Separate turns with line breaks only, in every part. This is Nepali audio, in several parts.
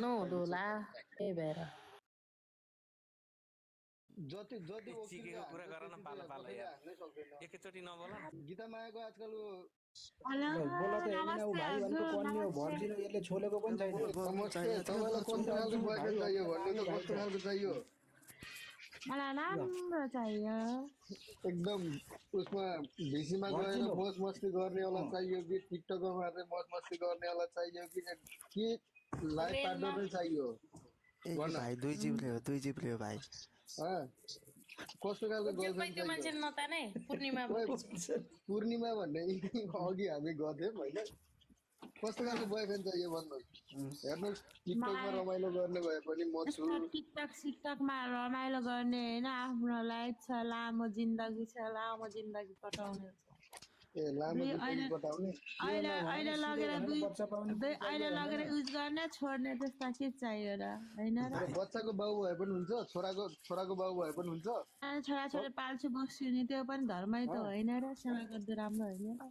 नहुँदोला त्यही भएर
जति जति
ए
वकिलले
चिकेको कुरा
हान्छ
गर न
त्यति
पाला
चाहिँ
पाला
कसैले
यार
हान्नै सक्दैन
एकैचोटि नबोल न
गीता मायाको आजकल
हेलो
बोला त हेमिना ऊ
नमस्ते
भाइ भनेको
हजुर
कन्ने हो
नमस्ते
भर्जिन यसले छोलेको पनि छैन
नमस्ते तपाईँलाई कस्तो खालको बोयफ्रेन्ड चाहियो भन्नु त कस्तो खालको चाहियो
मलाई
ल
राम्रो चाहियो
एकदम उसमा भिसीमा गएर
भर्जिन हो
मोज मस्ती गर्नेवाला चाहियो कि टिकटकमा चाहिँ मोज मस्ती गर्नेवाला चाहियो कि लाइफ
रेलमा
पार्टनर चाहियो
ए कि
भन
भाइ दुई जिप्ले हो भाइ
कस्तो खालको
जे पाइ
गर्लफ्रेन्ड
त्यो
चाहियो
मान्छे नताने पूर्णिमा
ओए
पछि
पूर्णिमा भन्ने अघि हामी गर्थ्यौँ होइन कस्तो खालको बोयफ्रेन्ड चाहियो भन्नुहोस् हेर्नुहोस् टिकटकमा
मलाई
रमाइलो गर्ने भए पनि म छु
यस्तो टिकटक सिकटकमा रमाइलो गर्ने होइन आफ्नो लाइफ छ लामो जिन्दगी कटाउने छ
ए लामो जिन्दगी
अहिले
कटाउने
अहिले
केमा भन
अहिले
न सिधै
लगेर
भन न बच्चा पाउने पनि
अहिले
चाहियो भन
लगेर
न
युज गर्ने छोड्ने त्यस्ता के चाहियो र होइन र
तर
भाइ
बच्चाको बाउ भए पनि हुन्छ छोराको बाउ भए पनि हुन्छ
छोराछोरी पाल्छु बस्छु नि त्यो पनि धर्मै त
अँ
होइन र सेवा गर्दै राम्रो होइन र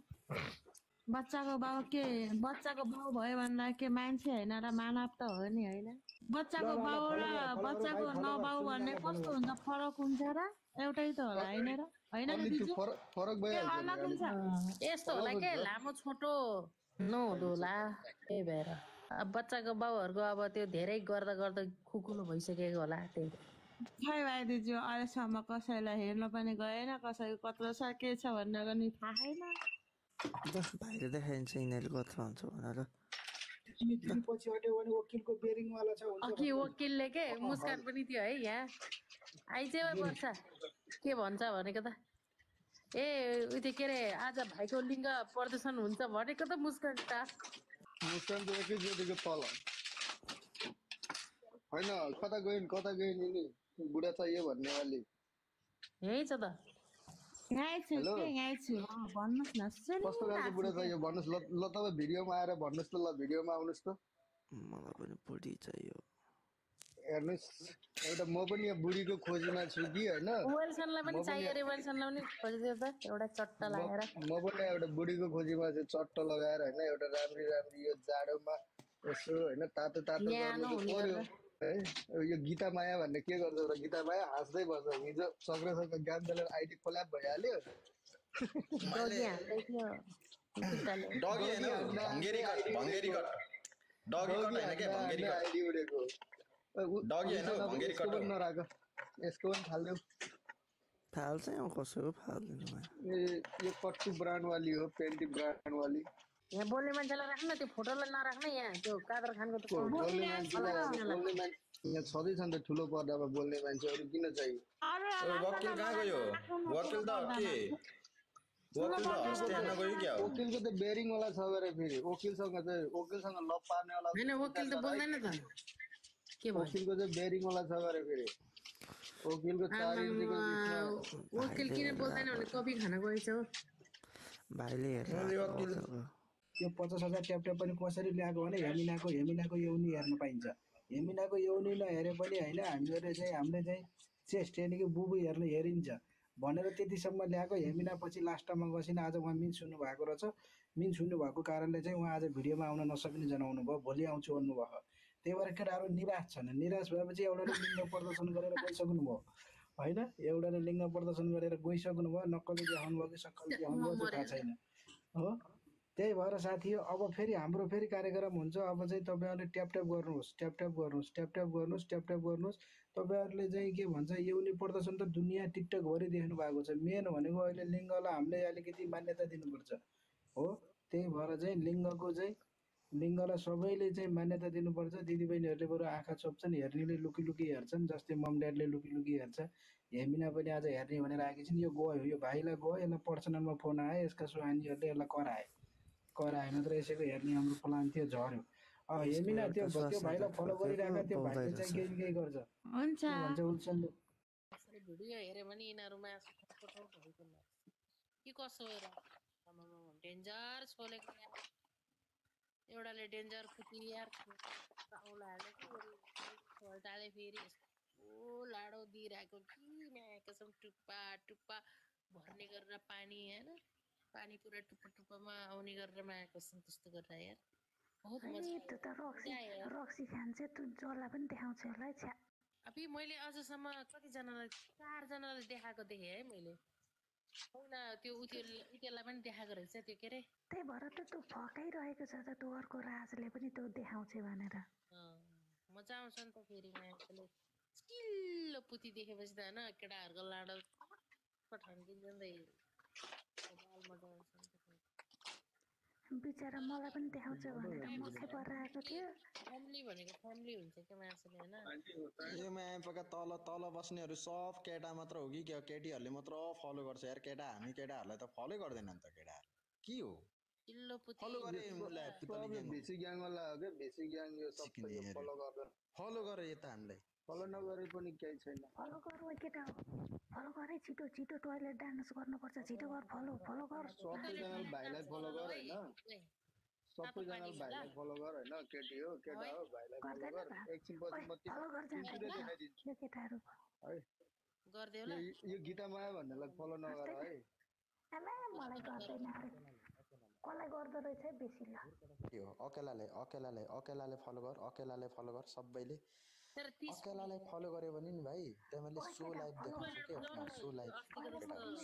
बच्चाको बाउ भयो भन्दा के मान्छे होइन र मानव त हो नि होइन
ल
बच्चाको
ल ल
बाउ र
फलो गर भाइ
बच्चाको
फलो गर
नबाउ भन्ने
सुनितालाई फलो
कस्तो
गर
हुन्छ फरक हुन्छ र एउटै त होला होइन र होइन र
अलि त्यो
दिजु
फरक
के
भइहाल्छ नि
अलग हुन्छ
अलिक
यस्तो होला
फरक
के
हुन्छ
लामो छोटो नहुँदोला त्यही भएर अब बच्चाको बाउहरूको अब त्यो धेरै गर्दा गर्दा खुकुलो भइसकेको होला त्यही भएर
खै भाइ दिजु अहिलेसम्म कसैलाई हेर्न पनि गएन कसैको कत्रो छ के छ भनेर पनि थाहा छैन
भाइले देखाइन्छ यिनीहरूले कत्रो हुन्छ भनेर
तिमी तिमी पछि हट्यो भने वकिलको बेरिङवाला छ हुन्छ
अघि
भन्नु
वकिलले के मुस्कान पनि थियो है यहाँ आइज
बेरिङ
पर्छ के भन्छ भनेको त ए उ त्यो के अरे आज भाइको लिङ्ग प्रदर्शन हुन्छ भनेको त मुस्कान टास्क
मुस्कान त एकैचोटिको तल होइन कता गइन् यिनी बुढा चाहियो भन्ने अलि
यहीँ छ त
यहीँ छु
हेलो
के यहीँ छु भन्नुहोस् न
कस्तो खालको
सुनिरहेको छु
बुढा
के
चाहियो भन्नुहोस् ल तपाईँ भिडियोमा आएर भन्नुहोस् त ल भिडियोमा आउनुहोस् त
मलाई पनि बुढी चाहियो
हेर्नुहोस् एउटा म पनि यहाँ बुढीको खोजीमा छु कि होइन
वेल्सनलाई पनि
म पनि
चाहियो अरे वेल्सनलाई पनि खोजिदियो त एउटा चट्टा
म
लगाएर
म पनि एउटा बुढीको खोजीमा चाहिँ चट्ट लगाएर होइन एउटा राम्री राम्री यो जाडोमा यसो होइन तातो तातो गर्नु
न्यानो
त
हुने
पर्यो
गरेर
है यो गीता माया भन्ने के गर्छ र गीता माया हाँस्दै बस्छ हिजो सग्रेसँग गान्जाले आइडी कोल्याप भइहाल्यो
मैले
डगी हान्दै थियो जुत्ताले
डगी होइन
डगी
हौ
हान्दा हान्दै
भङ्गेरी कट
आइडी
भङ्गेरी
उडेको
कट डगी कट
डगी
होइन के
हान्दा
भङ्गेरी
हान्दै
कट
आइडी उडेको
डगी होइन
उसँग
हौ
त
भङ्गेरी
यसको
कट हो
पनि नराख यसको पनि फाल्देऊ
फाल्छ यहाँ कसैको फाल्दिनु भयो
यो कट्टु ब्रान्डवाली हो पेन्टी ब्रान्डवाली
यहाँ बोल्ने मान्छेलाई राख्न त्यो फोटोलाई नराख्न यहाँ त्यो कादर खानको त
बोल्ने
अलग
मान्छेलाई अब
चिनालाई
बोल्ने मान्छे यहाँ छँदैछ नि त ठुलो पर्दामा बोल्ने मान्छेहरू किन चाहियो
ओ वकिल कहाँ गयो वकिल त के वकिल त हस्ते गयो क्या हो
वकिलको त बेरिङवाला छ गरे फेरि वकिलसँग लप पार्नेवाला
होइन
विचार
वकिल त
गर है
बोल्दैन त के भयो
वकिलको चाहिँ बेरिङवाला छ गरे फेरि वकिलको 4 इन्चीको बिचमा
वकिल
भाइले
किन
हेर्ला
बोल्दैन भने कपी खान गएछ हो
भाइले हेर्ला
अरे
त
वकिल
वकिलको
यो 50,000 ट्याप पनि कसरी ल्याएको भने हेमिनाको यौनी हेर्न पाइन्छ हेमिनाको यौनी नहेरे पनि होइन हामीले चाहिँ चेस्ट यानि कि बुबु हेरिन्छ भनेर त्यतिसम्म ल्याएको हेमिना पछि लास्टमा गसिन आज उहाँ मिन्स हुनु भएको रहेछ मिन्स हुनु भएको कारणले चाहिँ उहाँ आज भिडियोमा आउन नसक्ने जनाउनु भयो भोलि आउँछु भन्नुभयो त्यही भएर केटाहरू निराश छन् निराश भएपछि एउटाले लिङ्ग प्रदर्शन गरेर गइसक्नु भयो होइन एउटाले लिङ्ग प्रदर्शन गरेर गइसक्नु भयो नक्कली देखाउनु भयो कि सक्कली देखाउनु भयो त्यो थाहा छैन हो त्यही भएर साथी अब फेरि हाम्रो फेरि कार्यक्रम हुन्छ अब चाहिँ तपाईँहरूले ट्याप गर्नुहोस् तपाईँहरूले चाहिँ के भन्छ यौनी प्रदर्शन त दुनियाँ टिकटकभरि देख्नु भएको छ मेन भनेको अहिले लिङ्गलाई हामीले अलिकति मान्यता दिनुपर्छ हो त्यही भएर चाहिँ लिङ्गलाई सबैले चाहिँ मान्यता दिनुपर्छ दिदीबहिनीहरूले बरु आँखा छोप्छन् हेर्नेले लुकी लुकी हेर्छन् जस्तै मम ड्याडले लुकी लुकी हेर्छ हेमिना पनि आज हेर्ने भनेर आएकी छिन् यो गयो यो भाइलाई गयो यसलाई पर्सनलमा फोन आयो यसका सुहानीहरूले यसलाई कराए मात्र यसैको हेर्ने हाम्रो प्लान थियो झऱ्यो
यसको
हेमिना
एउटा
त्यो भाइलाई
स्वास्थ्य
फलो गरिरहेका त्यो
पाउँदै
भाइले चाहिँ
रहेछ
केही गर्छ
हुन्छ
के भन्छ उल्सनले
यसरी भिडियो हेऱ्यो भने यिनीहरूमा छटपट भएको लाग्छ के कसो हो र डेन्जर छोलेको यार एउटाले डेन्जर कुटी यार औला हाले फेरि यस्तो लाडो दिइरहेको कि मायाको छौँ टुप्पा टुप्पा भर्ने गरेर पानी होइन पानी पुरा टुप्पा टुप्पामा आउने गरेर मायाको छौँ त्यस्तो गरेर यार बहुत
ए
मजा
त्यो त रक्सी
आयो यार।
रक्सी खान चाहिँ तँ जसलाई पनि देखाउँछ होला है छ्या
अबि मैले अझसम्म कतिजनालाई 4 जनालाई देखाएको देखेँ है मैले होइन त्यो उतेलाई पनि देखाएको रहेछ त्यो के अरे
त्यही भएर त तँ फकाइरहेको छ त त्यो अर्को राजले पनि त्यो देखाउँछ भनेर
मजा आउँछ नि त फेरि मान्छेले चिल्लो पुती देखेपछि त होइन केटाहरूको लाडो ठन्किन्छ नि त मजा आउँछ नि त फेरि।
बिचरा मलाई पनि देखाउँछ भनेर मुखै परेर आएको थियो
फ्यामिली भनेको फ्यामिली हुन्छ क्या मान्छेले होइन
यो मायापका तल बस्नेहरू सब केटा मात्र हो कि क्या केटीहरूले मात्र फलो गर्छ यार केटा हामी केटाहरूलाई त फलो गर्दैन नि त केटाहरू के हो
चिल्लो पुती
फलो गरे उसलाई पुतली
सब
ग्याङ
भेसी ग्याङ वाला हो क्या भेसी ग्याङ यो सबै
सिक्ने
यो
हेरे।
फलो गर्दैन
फलो गरे यता हामीलाई
फलो नगरे पनि केही छैन
फलो गर ओइ केटा फलो गरे छिटो छिटो टोइलेट डान्स गर्नुपर्छ छिटो गर फलो फलो गर
सबैजनाले भाइलाई फलो गर होइन सबैजनाले भाइलाई फलो गर होइन केटी हो केटा हो भाइलाई फलो
गर्दैन
गर
त
एकछिनपछि म
फलो गर
तिमीतिर देखाइदिन्छु
यो केटाहरू
है
गरिदेऊ ल
यो गीता माया भन्नेलाई फलो नगर है
आमा मलाई गर्दैन अरे कसलाई गर्दो रहेछ है बेसी ल
के हो अकेलाले फलो गर सबैले
तर 30
अकेलालाई फलो गर्यो भने नि भाइ त्यहाँले सो लाइभ देखाउँछ के उसमा सो लाइभ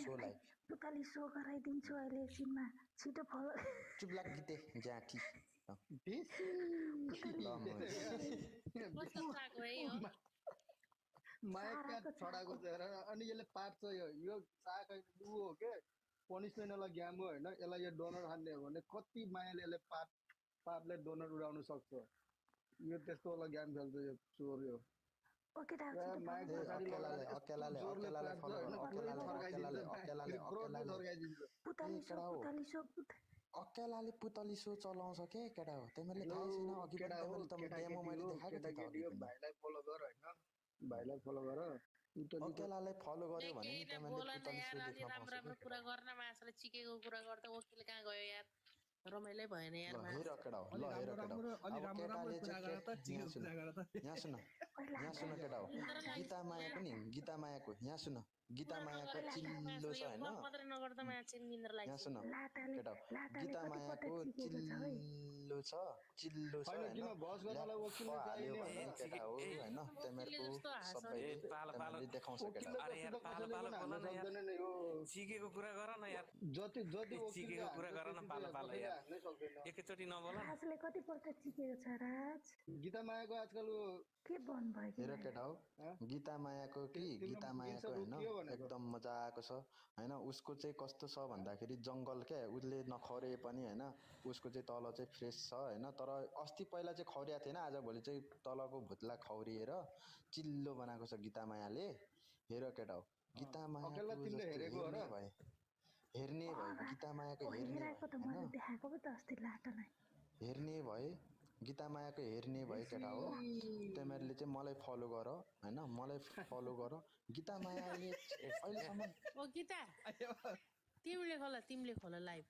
सो लाइभ
पुतली सो गराइदिन्छु अहिले एकछिनमा छिटो फलो
चुप लाग गीते जाठी
कस्तो खाएको है यो
माया क्या छडाको छ हेर अनि यसले पार्छ यो चाक होइन ऊ हो के पनिसमेन्ट वाला गेम हो होइन यसलाई यो डोनर हान्ने हो भने कति मायाले यसले पापले डोनर उडाउन सक्छ यो त्यस्तो वाला गेम खेल्छ यो चोर यो
ओ केटाहरू छिटो पुतली सो
अकेलाले पुतली सो चलाउँछ के केटा हो तिमीले थाहा छैन अघि पनि तिमीले त डेमो मैले देखाएको थिएँ त अघि पनि
भाइलाई फलो गर होइन भाइलाई फलो गर
अकेलालाई फलो गर्यो भने नि
केही
तिमीले
बोल न
पुतली
यार
सो
अलि
देख्न
राम्रो राम्रो
पाउँछ
कुरा गर्न मान्छेले चिकेको कुरा गर्दा वकिल कहाँ गयो यार रमाइलै भएन यार
ल हेर केटा हो ल हेर केटा हो अब केटाले चाहिँ यहाँ सुन केटा हो गीता माया पनि गीता मायाको यहाँ सुन गीता मायाको चिल्लो छ होइन
मात्रै नगर्दा मान्छे निन्द्रा लाग्छ
यहाँ सुन केटा हो गीता मायाको चिल्लो छ होइन हाल्यो भने केटा हो होइन तिमीहरूको सबैले देखाउँछ केटा
अरे यार पालो पालो बोल न यार चिकेको कुरा गर न यार
जति
चिकेको कुरा गर न पालो पालो यार एकैचोटि नबोल न
राजले कतिपल्ट चिकेको छ राज
गीता मायाको आजकल
के बन्द भयो
हेर केटा हो गीता मायाको होइन एकदम मजाको छ होइन उसको चाहिँ कस्तो छ भन्दाखेरि जङ्गल क्या उसले नखरे पनि होइन उसको चाहिँ तल चाहिँ फ्रेस छ होइन तर अस्ति पहिला चाहिँ खौरिया थिएन आजभोलि चाहिँ तलको भुत्ला खौरिएर चिल्लो बनाएको छ गीता मायाले हेर केटा हो गीता मायाको हेर्ने भयो गीता मायाको हेर्ने भए गीता मायाको हेर्ने भयो केटा हो तिमीहरूले चाहिँ मलाई फलो गर होइन मलाई फलो गर गीता मायाले अहिलेसम्म
ओ गीता तिमीले खोला लाइभ